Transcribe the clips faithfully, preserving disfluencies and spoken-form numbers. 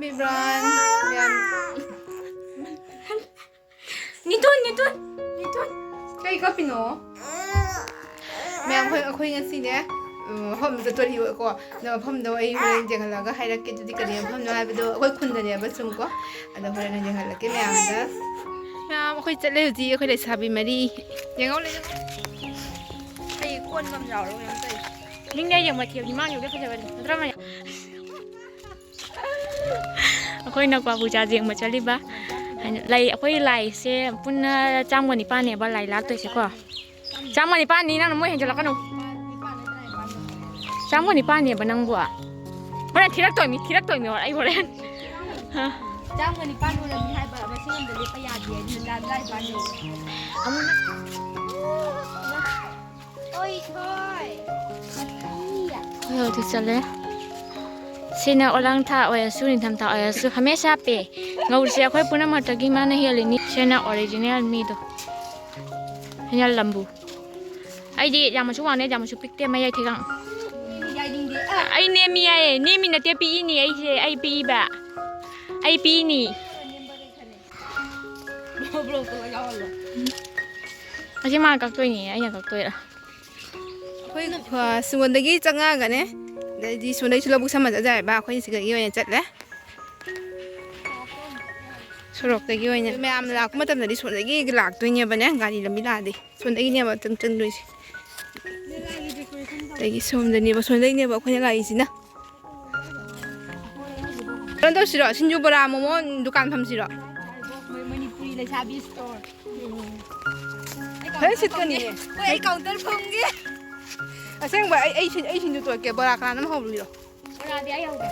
ꯕꯤꯕ꯭ꯔꯥꯟ, ꯃꯌꯥꯝ꯫ ꯅꯤꯇꯨꯟ, ꯅꯤꯇꯨꯟ, ꯅꯤꯇꯨꯟ꯫ ꯀꯩ ꯀꯞꯄꯤꯅꯣ? ꯃꯌꯥꯝ, ꯑꯩꯈꯣꯏ, ꯑꯩꯈꯣꯏ ꯉꯁꯤꯅꯦ, ꯎꯝ, ꯃꯐꯝ ꯑꯃ ꯆꯠꯇꯣꯔꯤꯕꯀꯣ꯫ ꯑꯗꯣ ꯃꯐꯝꯗꯣ ꯑꯩ ꯍꯣꯔꯦꯟ ꯌꯦꯡꯍꯜꯂꯒ ꯍꯥꯏꯔꯛꯀꯦ꯫ ꯑꯗꯨꯗꯤ ꯀꯔꯤ ꯃꯐꯝꯅꯣ ꯍꯥꯏꯕꯗꯣ ꯑꯩꯈꯣꯏ ꯈꯨꯟꯗꯅꯦꯕ ꯁꯨꯝ ꯀꯣ꯫ ꯑꯗꯣ ꯍꯣꯔꯦꯟ ꯑꯣꯏꯅ ꯌꯦꯡꯍꯜꯂꯛꯀꯦ ꯃꯌꯥꯝꯗ꯫ ꯃꯌꯥꯝ, ꯑꯩꯈꯣꯏ ꯆꯠꯂꯦ ꯍꯧꯖꯤꯛ, ꯑꯩꯈꯣꯏ ꯂꯩꯁꯥꯕꯤ ꯃꯔꯤ꯫ ꯌꯦꯡꯍꯧ, ꯂꯩ꯫ ꯑꯩ ꯀꯣꯟꯕ ꯑꯃ ꯌꯥꯎꯔꯦ, ꯃꯌꯥꯝ ꯇꯧꯔꯤꯁꯦ꯫ ꯃꯤꯡꯗ ꯌꯦꯡꯕ ꯊꯤꯕꯅꯤ, ꯃꯥꯡꯈꯤꯕꯗꯤ ꯐꯖꯕꯅꯤ꯫ ꯅꯠꯇ꯭ꯔꯥ ꯃꯌꯥꯝ? ꯑꯩꯈꯣꯏꯅ ꯀ꯭ꯋꯥꯕꯨ ꯆꯥ ꯌꯦꯡꯕ ꯆꯠꯂꯤꯕ꯫ ꯍꯥꯏꯅ ꯂꯩ, ꯑꯩꯈꯣꯏ ꯂꯥꯏꯁꯦ ꯄꯨꯟꯅ ꯆꯥꯝꯃꯒ ꯅꯤꯄꯥꯟꯅꯦꯕ ꯂꯥꯏ ꯂꯥꯠꯇꯣꯏꯁꯦꯀꯣ꯫ ꯆꯥꯝꯃꯒ ꯅꯤꯄꯥꯟꯅꯤ, ꯅꯪꯅ ꯃꯣꯏ ꯍꯦꯟꯖꯜꯂꯛꯀꯅꯨ꯫ ꯆꯥꯝꯃꯒ ꯅꯤꯄꯥꯟꯅꯦꯕ ꯅꯪꯕꯨ꯫ ꯍꯣꯔꯦꯟ ꯊꯤꯔꯛꯇꯣꯏꯃꯤ, ꯊꯤꯔꯛꯇꯣꯏꯃꯤ ꯍꯣꯔꯦꯟ, ꯑꯩ ꯍꯣꯔꯦꯟ꯫ ꯆꯥꯝꯃꯒ ꯅꯤꯄꯥꯟ ꯑꯣꯏꯔꯝꯃꯤ ꯍꯥꯏꯕ, ꯃꯁꯤꯡ ꯑꯝꯗ ꯂꯦꯞꯄ ꯌꯥꯗꯦ, ꯑꯗꯨꯅ ꯆꯥꯝꯃꯒ ꯅꯤꯄꯥꯟ ꯌꯧꯔꯦ꯫ ꯑꯃꯨꯛ ꯑꯣꯏ ꯊꯣꯏ꯫ ꯑꯩꯈꯣꯏ ꯍꯧꯖꯤꯛ ꯆꯠꯂꯦ꯫ ꯁꯤꯅ ꯑꯣꯂꯥꯡ ꯊꯥ ꯑꯣꯏꯔꯁꯨ, ꯅꯤꯡꯊꯝ ꯊꯥ ꯑꯣꯏꯔꯁꯨ, ꯍꯃꯦꯁꯥ ꯄꯦ꯫ ꯉꯧꯔꯤꯁꯦ ꯑꯩꯈꯣꯏ ꯄꯨꯝꯅꯃꯛꯇꯒꯤ ꯃꯥꯅ ꯍꯦꯜꯂꯤꯅꯤ꯫ ꯁꯤꯅ ꯑꯣꯔꯤꯖꯤꯅꯦꯜ ꯃꯤꯗꯣ꯫ ꯍꯦꯟꯖꯜ ꯂꯝꯕꯨ꯫ ꯑꯩꯗꯤ ꯌꯥꯝꯅꯁꯨ ꯋꯥꯡꯗꯦ, ꯌꯥꯝꯅꯁꯨ ꯄꯤꯛꯇꯦ, ꯃꯌꯥꯏ ꯊꯤꯒꯥꯡ꯫ ꯌꯥꯏꯅꯤꯡꯗꯦ꯫ ꯑꯩ ꯅꯦꯝꯃꯤ ꯌꯥꯏꯌꯦ, ꯅꯦꯝꯃꯤ ꯅꯠꯇꯦ, ꯄꯤꯛꯏꯅꯤ ꯑꯩꯁꯦ, ꯑꯩ ꯄꯤꯛꯏꯕ꯫ ꯑꯩ ꯄꯤꯛꯏꯅꯤ꯫ ꯕ꯭ꯂꯣꯛꯇ ꯂꯣꯏ ꯌꯥꯎꯍꯜꯂꯣ꯫ ꯑꯁꯤ ꯃꯥꯅ ꯀꯛꯇꯣꯏꯅꯦ, ꯑꯩꯅ ꯀꯛꯇꯣꯏꯔꯥ? ꯑꯩꯈꯣꯏ, ꯑ, ꯁꯤꯉꯣꯟꯗꯒꯤ ꯆꯪꯉꯛꯑꯒꯅꯦ, ꯑꯗꯩꯗꯤ ꯁꯣꯝꯗꯒꯤꯁꯨ ꯂꯧꯕꯨꯛ ꯁꯝꯃ ꯆꯠ ꯌꯥꯏꯕ, ꯑꯩꯈꯣꯏ ꯁꯤꯗꯒꯤ ꯑꯣꯏꯅ ꯆꯠꯂꯦ꯫ ꯁꯣꯔꯣꯛꯇꯒꯤ ꯑꯣꯏꯅ ꯃꯌꯥꯝ ꯂꯥꯛꯄ ꯃꯇꯝꯗꯗꯤ ꯁꯣꯝꯗꯒꯤ ꯂꯥꯛꯇꯣꯏꯅꯦꯕꯅꯦ, ꯒꯥꯔꯤ ꯂꯝꯕꯤ ꯂꯥꯛꯑꯗꯤ ꯁꯣꯝꯗꯒꯤꯅꯦꯕ ꯑꯗꯨꯝ ꯆꯪꯗꯣꯏꯁꯦ꯫ ꯑꯗꯒꯤ ꯁꯣꯝꯗꯅꯦꯕ, ꯁꯣꯝꯗꯒꯤꯅꯦꯕ ꯑꯩꯈꯣꯏꯅ ꯂꯥꯛꯏꯁꯤꯅ꯫ ꯀꯩꯅꯣ ꯇꯧꯁꯤꯔꯣ? ꯁꯤꯡꯖꯨ ꯕꯣꯔꯥ ꯃꯣꯃꯣ ꯗꯨꯀꯥꯟ ꯐꯝꯁꯤꯔꯣ? ꯃꯅꯤꯄꯨꯔꯤ ꯂꯩꯁꯥꯕꯤ ꯁ꯭ꯇꯣꯔ꯫ ꯐꯖꯅ ꯁꯤꯠꯀꯅꯤꯌꯦ꯫ ꯍꯣꯏ, ꯑꯩ ꯀꯥꯎꯟꯇꯔ ꯐꯝꯒꯦ꯫ ꯑꯁꯦꯡꯕ, ꯑꯩ, ꯑꯩ ꯁꯤꯡ-, ꯑꯩ ꯁꯤꯡꯖꯨ ꯇꯣꯠꯀꯦ꯫ ꯕꯣꯔꯥ ꯀꯅꯥꯅꯣꯝ ꯍꯧꯕꯤꯔꯣ? ꯕꯣꯔꯥꯗꯤ ꯑꯩ ꯍꯧꯒꯦ꯫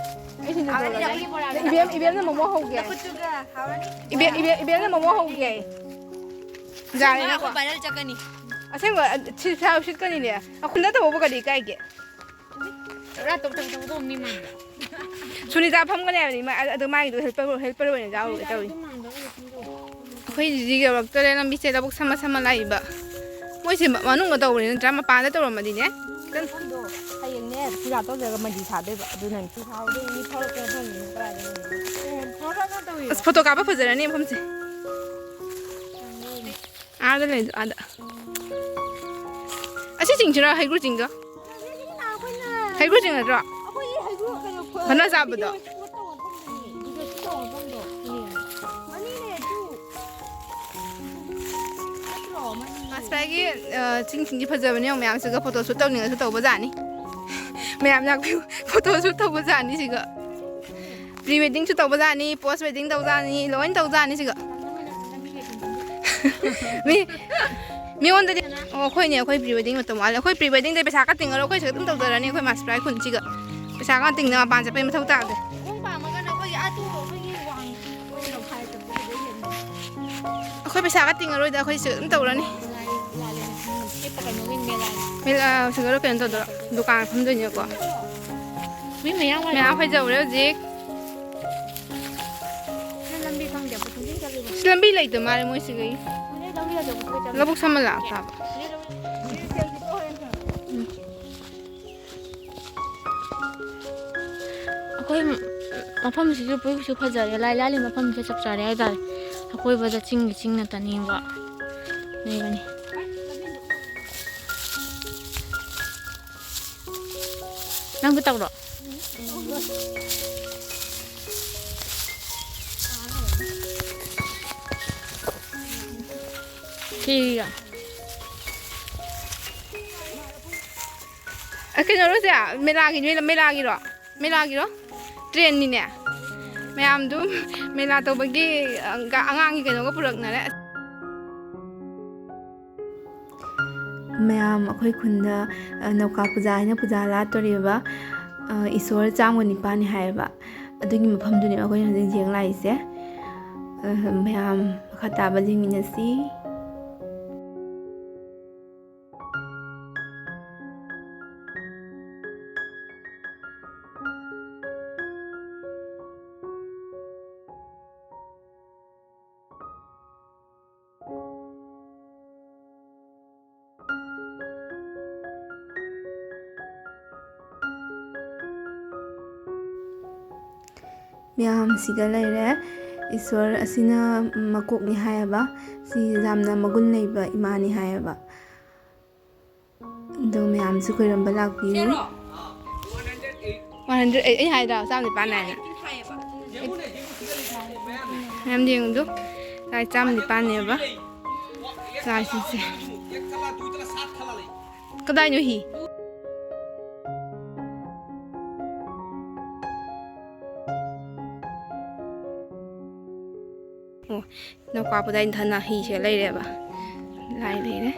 ꯑꯩ ꯁꯤꯡꯖꯨ ꯇꯣꯠꯂꯒꯦ꯫ ꯑꯩ ꯕꯣꯔꯥ ꯏꯕꯦꯝ, ꯏꯕꯦꯝꯅ ꯃꯣꯃꯣ ꯍꯧꯒꯦ꯫ ꯅꯈꯨꯠꯇꯨꯒ ꯍꯥꯎꯔꯅꯤ꯫ ꯏꯕꯦꯝ, ꯏꯕꯦꯝ, ꯏꯕꯦꯝꯅ ꯃꯣꯃꯣ ꯍꯧꯒꯦ꯫ ꯌꯥꯔꯦ, ꯉꯥꯏꯈꯣ꯫ ꯑꯩꯈꯣꯏ ꯚꯥꯏꯔꯦꯜ ꯆꯠꯀꯅꯤ꯫ ꯑꯁꯦꯡꯕ, ꯁꯤ-, ꯁꯤ-, ꯁꯤꯠꯀꯅꯤꯅꯦ꯫ ꯑꯩꯈꯣꯏ ꯅꯠꯇꯕꯕꯨ ꯀꯔꯤ ꯏꯀꯥꯏꯒꯦ? ꯄꯨꯔꯥ ꯇꯧ, ꯇꯧ, ꯇꯧ, ꯇꯧ, ꯃꯤ ꯃꯥꯡꯗ꯫ ꯁꯨꯅꯤꯇꯥ ꯐꯝꯒꯅꯤ ꯍꯥꯏꯕꯅꯤ, ꯃꯥ-, ꯑꯗꯨ ꯃꯥꯒꯤꯗꯣ ꯍꯦꯜꯄꯔ, ꯍꯦꯜꯄꯔ ꯑꯣꯏꯅ ꯌꯥꯎꯔꯨꯒꯦ ꯇꯧꯔꯤ꯫ ꯑꯩꯈꯣꯏ ꯍꯧꯖꯤꯛ ꯌꯧꯔꯛꯇꯣꯔꯦ, ꯂꯝꯕꯤꯁꯦ ꯂꯧꯕꯨꯛ ꯁꯝꯃ ꯁꯝꯃ ꯂꯥꯛꯏꯕ꯫ ꯃꯣꯏꯁꯦ ꯃ-, ꯃꯅꯨꯡꯗ ꯇꯧꯕꯅꯤ ꯅꯠꯇ꯭ꯔꯥ ꯃꯄꯥꯟꯗ ꯇꯧꯔꯝꯃꯗꯤꯅꯦ? ꯈꯤꯇꯪ ꯃꯐꯝꯗꯣ ꯍꯌꯦꯡꯅꯦ ꯄꯨꯖꯥ ꯇꯧꯗ꯭ꯔꯒ ꯃꯟꯗꯤ ꯁꯥꯗꯣꯏꯕ, ꯑꯗꯨꯅꯅꯦ꯫ ꯁꯤ ꯁꯥꯍꯧꯗꯣꯏꯅꯤ, ꯊꯣꯛꯂꯛꯄ ꯃꯐꯝꯅꯤ, ꯀꯗꯥꯏꯗ ꯂꯩꯔꯤꯅꯣ? ꯑꯁ, ꯐꯣꯇꯣ ꯀꯥꯞꯄ ꯐꯖꯔꯅꯤ ꯃꯐꯝꯁꯦ꯫ ꯑꯥꯗ ꯂꯩꯗꯣ, ꯑꯥꯗ꯫ ꯑꯁꯤ ꯆꯤꯡꯁꯤꯔꯣ, ꯍꯩꯒ꯭ꯔꯨ ꯆꯤꯡꯗꯣ? ꯍꯩꯒ꯭ꯔꯨ ꯆꯤꯡ ꯅꯠꯇ꯭ꯔꯣ? ꯍꯅ ꯆꯥꯕꯗꯣ? ꯑꯁ, ꯉꯁꯥꯏꯒꯤ, ꯑ, ꯆꯤꯡ, ꯆꯤꯡꯁꯤ ꯐꯖꯕꯅꯦ ꯌꯦꯡꯉꯣ, ꯃꯌꯥꯝꯁꯤꯒ ꯐꯣꯇꯣ ꯁꯨꯠ ꯇꯧꯅꯤꯡꯉꯁꯨ ꯇꯧꯕꯖꯥꯠꯅꯤ꯫ ꯃꯌꯥꯝ ꯂꯥꯛꯄꯤꯌꯨ, ꯐꯣꯇꯣ ꯁꯨꯠ ꯇꯧꯕꯖꯥꯠꯅꯤ ꯁꯤꯒ꯫ ꯄ꯭ꯔꯤ ꯋꯦꯗꯤꯡꯁꯨ ꯇꯧꯕꯖꯥꯠꯅꯤ, ꯄꯣꯁ ꯋꯦꯗꯤꯡ ꯇꯧꯖꯥꯠꯅꯤ, ꯂꯣꯏ ꯇꯧꯖꯥꯠꯅꯤ ꯁꯤꯒ꯫ ꯃꯤ, ꯃꯤꯉꯣꯟꯗꯗꯤ, ꯑꯣ, ꯑꯩꯈꯣꯏꯅꯦ, ꯑꯩꯈꯣꯏ ꯄ꯭ꯔꯤ ꯋꯦꯗꯤꯡ ꯃꯇꯝ ꯋꯥꯠꯂꯤ꯫ ꯑꯩꯈꯣꯏ ꯄ꯭ꯔꯤ ꯋꯦꯗꯤꯡꯗ ꯄꯩꯁꯥ ꯈꯔ ꯇꯤꯡꯉꯔꯣꯏ, ꯑꯩꯈꯣꯏ ꯁꯤꯗ ꯑꯗꯨꯝ ꯇꯧꯖꯔꯅꯤ, ꯑꯩꯈꯣꯏ ꯃꯥꯁꯄ꯭ꯔꯥꯏ ꯈꯨꯟꯁꯤꯒ꯫ ꯄꯩꯁꯥ ꯈꯔ ꯇꯤꯡꯗꯅ ꯃꯄꯥꯟ ꯆꯠꯄꯩ ꯃꯊꯧ ꯇꯥꯗꯦ꯫ ꯈꯣꯡ ꯄꯥꯝꯃꯒꯅ ꯑꯩꯈꯣꯏꯒꯤ ꯑꯥ ꯇꯨ ꯑꯩꯈꯣꯏꯒꯤ ꯋꯥꯡ ꯑꯣꯏꯅ ꯐꯥꯏ ꯆꯠꯄꯗꯨꯗꯩ ꯍꯦꯟꯅ꯫ ꯑꯩꯈꯣꯏ ꯄꯩꯁꯥꯒ ꯇꯤꯡꯉꯔꯣꯏꯗ, ꯑꯩꯈꯣꯏ ꯁꯤꯗ ꯑꯗꯨꯝ ꯇꯧꯔꯅꯤ꯫ ꯂꯥꯏ, ꯂꯥꯏ, ꯂꯥꯏ, ꯀꯩꯅꯣꯒꯤ ꯃꯦꯂꯥ꯫ ꯃꯦꯂꯥ ꯁꯤꯡꯒꯔ ꯀꯩꯅꯣ ꯇꯧꯗꯣꯏꯔꯣ? ꯗꯨꯀꯥꯟ ꯐꯝꯗꯣꯏꯅꯦꯀꯣ꯫ ꯃꯤ ꯃꯌꯥꯝ ꯂꯥꯛꯑꯦ꯫ ꯃꯌꯥꯝ ꯐꯖꯍꯧꯔꯦ ꯍꯧꯖꯤꯛ꯫ ꯅꯪ ꯂꯝꯕꯤ ꯈꯪꯗꯦ, ꯄꯨꯊꯣꯛ ꯆꯠꯂꯤꯕ꯫ ꯁꯤ ꯂꯝꯕꯤ ꯂꯩꯇ ꯃꯥꯜꯂꯦ ꯃꯣꯏ ꯁꯤꯒꯤ꯫ ꯍꯧꯖꯤꯛ ꯂꯧꯔꯤ ꯑꯆꯧꯕꯗꯨꯒ ꯆꯠꯂꯨ꯫ ꯂꯧꯕꯨꯛ ꯁꯝꯃ ꯂꯥꯛꯄ ꯇꯥꯕ꯫ ꯍꯧꯖꯤꯛ ꯂꯧꯔꯤ, ꯍꯧꯖꯤꯛ ꯆꯠꯂꯨ꯫ ꯎꯝ꯫ ꯑꯩꯈꯣꯏ ꯃꯐꯝꯁꯤꯁꯨ ꯄꯨꯛꯁꯨ ꯐꯖꯔꯦ, ꯂꯥꯏ ꯂꯥꯂꯤ ꯃꯐꯝꯁꯦ ꯆꯞ ꯆꯥꯔꯦ ꯍꯥꯏꯇꯥꯔꯦ꯫ ꯑꯀꯣꯏꯕꯗ ꯆꯤꯡꯒꯤ ꯆꯤꯡ ꯉꯥꯛꯇꯅꯦꯕ ꯂꯩꯕꯅꯤ꯫ ꯅꯪꯁꯨ ꯇꯧꯔꯣ꯫ ꯁꯤꯒ꯫ ꯑ, ꯀꯩꯅꯣꯔꯣ ꯁꯦ? ꯃꯦꯂꯥꯒꯤ, ꯃꯦꯂꯥ-, ꯃꯦꯂꯥꯒꯤꯔꯣ? ꯃꯦꯂꯥꯒꯤꯔꯣ? ꯇ꯭ꯔꯦꯟꯅꯤꯅꯦ꯫ ꯃꯌꯥꯝꯗꯨ ꯃꯦꯂꯥ ꯇꯧꯕꯒꯤ, ꯑ, ꯒ-, ꯑꯉꯥꯡꯒꯤ ꯀꯩꯅꯣꯒ ꯄꯨꯔꯛꯅꯔꯦ꯫ ꯃꯌꯥꯝ ꯑꯩꯈꯣꯏ ꯈꯨꯟꯗ, ꯑ, ꯅꯧꯀꯥ ꯄꯨꯖꯥ ꯍꯥꯏꯅ ꯄꯨꯖꯥ ꯂꯥꯠꯇꯣꯔꯤꯕ, ꯑ, ꯏꯁꯣꯔ ꯆꯥꯝꯃꯒ ꯅꯤꯄꯥꯟꯅꯤ ꯍꯥꯏꯌꯦꯕ꯫ ꯑꯗꯨꯒꯤ ꯃꯐꯝꯗꯨꯅꯦꯕ ꯑꯩꯈꯣꯏꯅ ꯍꯧꯖꯤꯛ ꯌꯦꯡ ꯂꯥꯛꯏꯁꯦ꯫ ꯑ, ꯃꯌꯥꯝ ꯃꯈꯥ ꯇꯥꯕ ꯌꯦꯡꯃꯤꯟꯅꯁꯤ꯫ ꯃꯌꯥꯝꯁꯤꯒ ꯂꯩꯔꯦ꯫ ꯏꯁꯣꯔ ꯑꯁꯤꯅ ꯃꯀꯣꯛꯅꯤ ꯍꯥꯏꯌꯦꯕ꯫ ꯁꯤ ꯌꯥꯝꯅ ꯃꯒꯨꯟ ꯂꯩꯕ ꯏꯃꯥꯅꯤ ꯍꯥꯏꯌꯦꯕ꯫ ꯑꯗꯣ ꯃꯌꯥꯝꯁꯨ ꯈꯣꯏꯔꯝꯕ ꯂꯥꯛꯄꯤꯌꯨ꯫ ꯋꯥꯟ ꯍꯟꯗ꯭ꯔꯦꯠ ꯑꯩꯠ, ꯑꯩ ꯍꯥꯏꯗ꯭ꯔꯥ, ꯆꯥꯝ ꯅꯤꯄꯥꯟ ꯍꯥꯏꯅ꯫ ꯃꯌꯥꯝ ꯌꯦꯡꯉꯨꯗꯨ, ꯂꯥꯏ ꯆꯥꯝ ꯅꯤꯄꯥꯟꯅꯦꯕ ꯂꯥꯏꯁꯤꯡꯁꯦ꯫ ꯀꯗꯥꯏꯅꯣ ꯍꯤ? ꯑꯣ, ꯅꯧꯀꯥ ꯄꯨꯗꯥꯏ ꯏꯟꯊꯅ ꯍꯤꯁꯦ ꯂꯩꯔꯦꯕ꯫ ꯂꯥꯏ ꯂꯩꯔꯦ꯫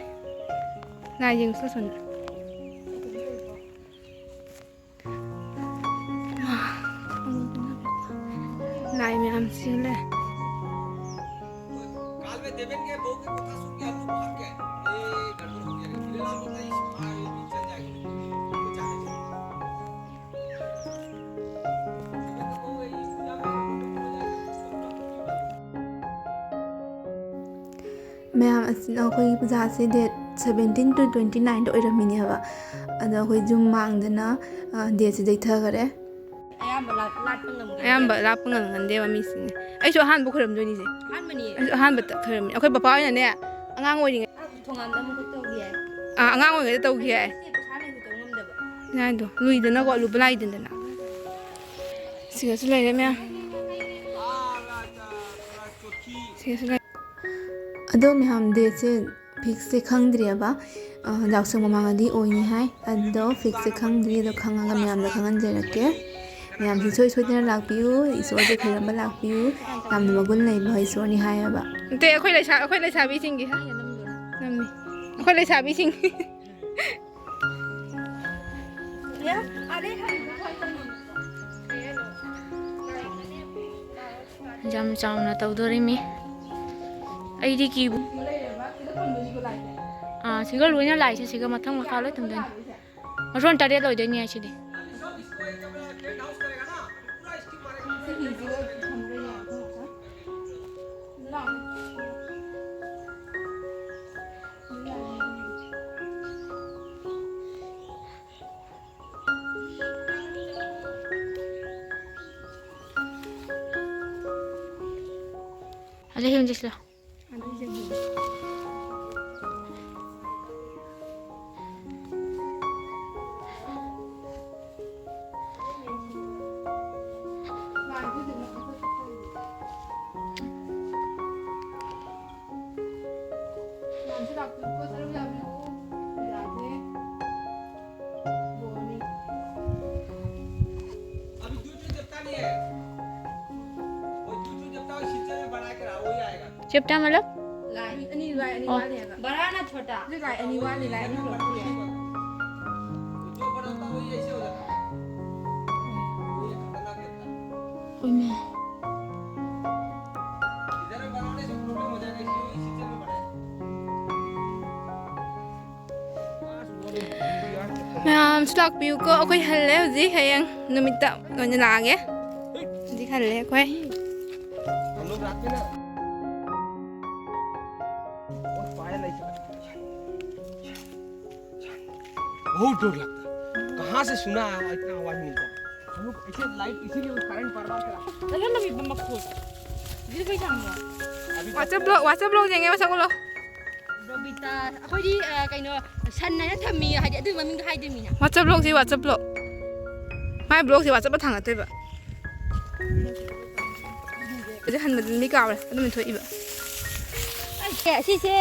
ꯂꯥꯏ ꯌꯦꯡꯉꯨꯁꯤ ꯁꯣꯝꯗ꯫ ꯂꯥꯏ ꯃꯌꯥꯝꯁꯤ ꯂꯩ꯫ ꯃꯌꯥꯝ ꯑꯁꯤꯅ ꯑꯩꯈꯣꯏꯒꯤ ꯄꯨꯖꯥꯁꯦ date seventeen to twenty nine ꯑꯣꯏꯔꯝꯃꯤꯅꯦꯕ꯫ ꯑꯗꯣ ꯑꯩꯈꯣꯏ ꯌꯨꯝ ꯃꯥꯡꯗꯅ, ꯑ, dateꯁꯦ ꯆꯩꯊꯈꯔꯦ꯫ ꯑꯌꯥꯝꯕ ꯂꯥꯠ-, ꯂꯥꯠꯄ ꯉꯝꯒꯟꯗꯦ꯫ ꯑꯌꯥꯝꯕ ꯂꯥꯠꯄ ꯉꯝꯒꯟꯗꯦꯕ ꯃꯤꯁꯤꯡꯁꯦ꯫ ꯑꯩꯁꯨ ꯑꯍꯥꯟꯕ ꯈꯣꯏꯔꯝꯗꯣꯏꯅꯤꯁꯦ꯫ ꯑꯍꯥꯟꯕꯅꯤ꯫ ꯑꯩꯁꯨ ꯑꯍꯥꯟꯕ ꯈꯣꯏꯔꯝꯃꯤ꯫ ꯑꯩꯈꯣꯏ ꯄꯄꯥ ꯍꯣꯏꯅꯅꯦ, ꯑꯉꯥꯡ ꯑꯣꯏꯔꯤꯉꯩ- ꯑꯥ, ꯊꯣꯡꯒꯥꯟꯗ ꯑꯃꯨꯛꯀ ꯇꯧꯒꯦ ꯍꯥꯏ꯫ ꯑꯥ, ꯑꯉꯥꯡ ꯑꯣꯏꯔꯤꯉꯩꯗ ꯇꯧꯈꯤ ꯍꯥꯏ꯫ ꯄꯩꯁꯥ ꯂꯩꯇꯗꯅ ꯇꯧ ꯉꯝꯗꯕ꯫ ꯌꯥꯏꯗꯣ, ꯂꯨꯏꯗꯅꯀꯣ, ꯂꯨꯕ ꯂꯥꯏꯗꯅ꯫ ꯁꯤꯒꯁꯨ ꯂꯩꯔꯦ ꯃꯌꯥꯝ꯫ ꯁꯤꯒꯁꯨ ꯂꯩ꯫ ꯑꯗꯣ ꯃꯌꯥꯝ, dateꯁꯦ fixꯁꯦ ꯈꯪꯗ꯭ꯔꯤꯑꯕ꯫ ꯑ, ꯌꯥꯎꯁꯪ ꯃꯃꯥꯡꯗꯗꯤ ꯑꯣꯏꯅꯤ ꯍꯥꯏ꯫ ꯑꯗꯣ fixꯁꯦ ꯈꯪꯗ꯭ꯔꯤ, ꯑꯗꯣ ꯈꯪꯉꯒ ꯃꯌꯥꯝꯗ ꯈꯪꯍꯟꯖꯔꯛꯀꯦ꯫ ꯃꯌꯥꯝꯁꯨ ꯁꯣꯏ ꯁꯣꯏꯗꯅ ꯂꯥꯛꯄꯤꯌꯨ, ꯏꯁꯣꯔꯁꯦ ꯈꯣꯏꯔꯝꯕ ꯂꯥꯛꯄꯤꯌꯨ꯫ ꯌꯥꯝꯅ ꯃꯒꯨꯟ ꯂꯩꯕ ꯏꯁꯣꯔꯅꯤ ꯍꯥꯏꯌꯦꯕ꯫ ꯅꯠꯇꯦ, ꯑꯩꯈꯣꯏ ꯂꯩꯁꯥ-, ꯑꯩꯈꯣꯏ ꯂꯩꯁꯥꯕꯤꯁꯤꯡꯒꯤ ꯍꯥ? ꯅꯝꯃꯤ꯫ ꯑꯩꯈꯣꯏ ꯂꯩꯁꯥꯕꯤꯁꯤꯡ꯫ ꯌꯥꯝ ꯆꯥꯎꯅ ꯇꯧꯗꯣꯔꯤꯃꯤ꯫ ꯑꯩꯗꯤ ꯀꯤꯕꯨ-, ꯑꯥ, ꯁꯤꯒ ꯂꯣꯏꯅ ꯂꯥꯛꯏꯁꯦ, ꯁꯤꯒ ꯃꯊꯪ ꯃꯈꯥ ꯂꯣꯏ ꯊꯝꯗꯣꯏꯅꯤ꯫ ꯃꯊꯣꯟ ꯇꯔꯦꯠ ꯑꯣꯏꯗꯣꯏꯅꯤ ꯍꯥꯏꯁꯤꯗꯤ꯫ ꯑꯗꯩ ꯍꯦꯟꯖꯤꯜꯂꯣ꯫ ꯆꯦꯞꯇꯔ ꯃꯂꯛ? ꯂꯥꯏ ꯑꯅꯤ, ꯂꯥꯏ ꯑꯅꯤ ꯑꯣ꯫ ꯋꯥꯠꯂꯤ ꯍꯥꯏꯕ꯫ ꯕꯔꯥꯅ ꯁꯣꯇꯥ꯫ ꯑꯗꯨ ꯂꯥꯏ ꯑꯅꯤ ꯋꯥꯠꯂꯤ, ꯂꯥꯏ ꯑꯅꯤ ꯂꯣꯏꯔꯦ꯫ ꯍꯣꯏꯅꯦ꯫ ꯃꯌꯥꯝꯁꯨ ꯂꯥꯛꯄꯤꯌꯨꯀꯣ꯫ ꯑꯩꯈꯣꯏ ꯍꯜꯂꯦ ꯍꯧꯖꯤꯛ, ꯍꯌꯦꯡ ꯅꯨꯃꯤꯠꯇ ꯑꯣꯏꯅ ꯂꯥꯛꯑꯒꯦ꯫ ꯍꯧꯖꯤꯛ ꯍꯜꯂꯦ ꯑꯩꯈꯣꯏ꯫ बहुत डर लगता है। कहाँ से सुना है इतना आवाज मिलता है? हम लोग ऐसे लाइट इसीलिए वो करंट बार बार करा। ꯆꯠꯍꯜꯂꯝꯃꯤꯕ ꯃꯈꯣꯜ꯫ ꯍꯧꯖꯤꯛ ꯀꯩ ꯆꯥꯡꯅꯣ? WhatsApp ꯕ꯭ꯂꯣꯛ, WhatsApp ꯕ꯭ꯂꯣꯛ ꯌꯦꯡꯉꯦ ꯃꯁꯛ ꯎꯠꯂꯣ꯫ ꯕꯕꯤꯇꯥ, ꯑꯩꯈꯣꯏꯗꯤ, ꯑ, ꯀꯩꯅꯣ, ꯁꯟ ꯍꯥꯏꯅ ꯊꯝꯃꯤ, ꯍꯥꯏꯗꯤ ꯑꯗꯨꯒꯤ ꯃꯃꯤꯡꯗꯣ ꯍꯥꯏꯗꯣꯏꯅꯤꯅ꯫ WhatsApp ꯕ꯭ꯂꯣꯛꯁꯤ WhatsApp ꯕ꯭ꯂꯣꯛ꯫ ꯃꯥꯏ ꯕ꯭ꯂꯣꯛꯁꯤ WhatsApp ꯊꯥꯡꯒꯠꯇꯣꯏꯕ꯫ ꯑꯗꯨ ꯍꯟꯕꯗꯤ ꯃꯤ ꯀꯥꯎꯔꯦ, ꯑꯗꯨꯝ ꯊꯣꯛꯏꯕ꯫ ꯑꯦ, ꯑꯁꯤꯁꯦ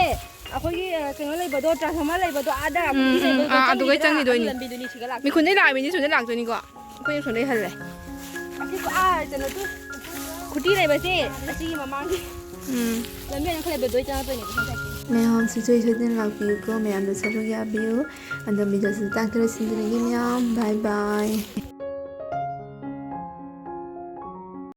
ꯑꯩꯈꯣꯏꯒꯤ, ꯑ, ꯀꯩꯅꯣ ꯂꯩꯕꯗꯣ, transformer ꯂꯩꯕꯗꯣ, ꯑꯥꯗ ꯎꯝ, ꯎꯝ, ꯂꯩꯕꯗꯣ, ꯑꯥ, ꯑꯗꯨꯒꯩ ꯆꯪꯈꯤꯗ꯭ꯔꯥ? ꯆꯪꯈꯤꯗꯣꯏꯅꯤ꯫ ꯑꯗꯨ ꯂꯝꯕꯤꯗꯨꯅꯤ ꯁꯤꯒ ꯂꯥꯛꯇꯣꯏꯅꯤ꯫ ꯃꯤꯈꯨꯟꯗꯩ ꯂꯥꯛꯏ ꯃꯤꯅꯤ, ꯁꯣꯝꯗꯩ ꯂꯥꯛꯇꯣꯏꯅꯤꯀꯣ꯫ ꯑꯩꯈꯣꯏꯅ ꯁꯣꯝꯗꯩ ꯍꯜꯂꯦ꯫ ꯑꯁꯤ, ꯑꯥ, ꯀꯩꯅꯣ ꯇꯨ, ꯈꯨꯇꯤ ꯂꯩꯕꯁꯦ, ꯑꯁꯤꯒꯤ ꯃꯃꯥꯡꯒꯤ ꯎꯝ꯫ ꯂꯝꯕꯤ ꯑꯃ ꯈꯔ ꯂꯩꯕꯗꯣ, ꯑꯗꯨꯗꯩ ꯆꯪꯉꯛꯇꯣꯏꯅꯦꯕ, ꯁꯣꯝ side ꯀꯤ꯫ ꯃꯌꯥꯝꯁꯨ ꯁꯣꯏ ꯁꯣꯏꯗꯅ ꯂꯥꯛꯄꯤꯌꯨꯀꯣ, ꯃꯌꯥꯝꯅ ꯁꯔꯨꯛ ꯌꯥꯕꯤꯌꯨ꯫ ꯑꯗꯣ video ꯁꯤ ꯃꯇꯥꯡꯗ ꯂꯣꯏꯁꯤꯟꯖꯔꯒꯦ ꯃꯌꯥꯝ꯫ Bye bye꯫